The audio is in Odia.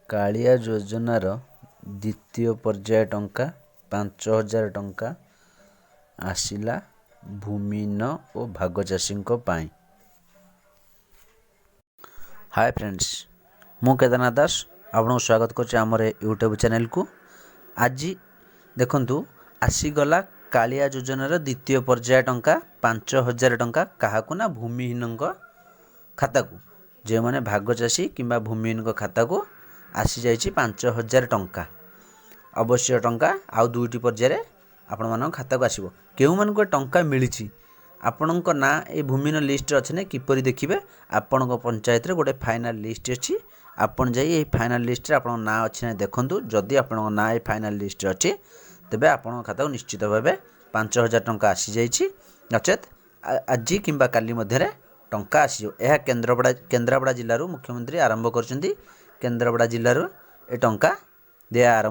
କାଳିଆ ଯୋଜନାର ଦ୍ୱିତୀୟ ପର୍ଯ୍ୟାୟ ଟଙ୍କା 5000 ଟଙ୍କା ଆସିଲା ଭୂମିହୀନ ଓ ଭାଗଚାଷୀଙ୍କ ପାଇଁ। ହାଏ ଫ୍ରେଣ୍ଡସ୍, ମୁଁ କେଦାରନାଥ ଦାସ ଆପଣଙ୍କୁ ସ୍ୱାଗତ କରୁଛି ଆମର ୟୁଟ୍ୟୁବ୍ ଚ୍ୟାନେଲକୁ। ଆଜି ଦେଖନ୍ତୁ, ଆସିଗଲା କାଳିଆ ଯୋଜନାର ଦ୍ୱିତୀୟ ପର୍ଯ୍ୟାୟ ଟଙ୍କା 5000 ଟଙ୍କା। କାହାକୁ ନା ଭୂମିହୀନଙ୍କ ଖାତାକୁ, ଯେଉଁମାନେ ଭାଗଚାଷୀ କିମ୍ବା ଭୂମିହୀନଙ୍କ ଖାତାକୁ ଆସିଯାଇଛି 5000 ଟଙ୍କା। ଅବଶ୍ୟ ଟଙ୍କା ଆଉ ଦୁଇଟି ପର୍ଯ୍ୟାୟରେ ଆପଣମାନଙ୍କ ଖାତାକୁ ଆସିବ। କେଉଁମାନଙ୍କୁ ଏ ଟଙ୍କା ମିଳିଛି, ଆପଣଙ୍କ ନାଁ ଏ ଭୂମିହୀନ ଲିଷ୍ଟରେ ଅଛି ନା କିପରି ଦେଖିବେ? ଆପଣଙ୍କ ପଞ୍ଚାୟତରେ ଗୋଟେ ଫାଇନାଲ୍ ଲିଷ୍ଟ ଅଛି। ଆପଣ ଯାଇ ଏହି ଫାଇନାଲ୍ ଲିଷ୍ଟରେ ଆପଣଙ୍କ ନାଁ ଅଛି ନା ଦେଖନ୍ତୁ। ଯଦି ଆପଣଙ୍କ ନାଁ ଏ ଫାଇନାଲ୍ ଲିଷ୍ଟରେ ଅଛି, ତେବେ ଆପଣଙ୍କ ଖାତାକୁ ନିଶ୍ଚିତ ଭାବେ 5000 ଟଙ୍କା ଆସିଯାଇଛି। ନଚେତ୍ ଆଜି କିମ୍ବା କାଲି ମଧ୍ୟରେ ଟଙ୍କା ଆସିଯିବ। ଏହା କେନ୍ଦ୍ରାପଡ଼ା ଜିଲ୍ଲାରୁ ମୁଖ୍ୟମନ୍ତ୍ରୀ ଆରମ୍ଭ କରିଛନ୍ତି। କେନ୍ଦ୍ରାପଡ଼ା ଜିଲ୍ଲାରୁ ଏ ଟଙ୍କା ଦିଆ ଆରମ୍ଭ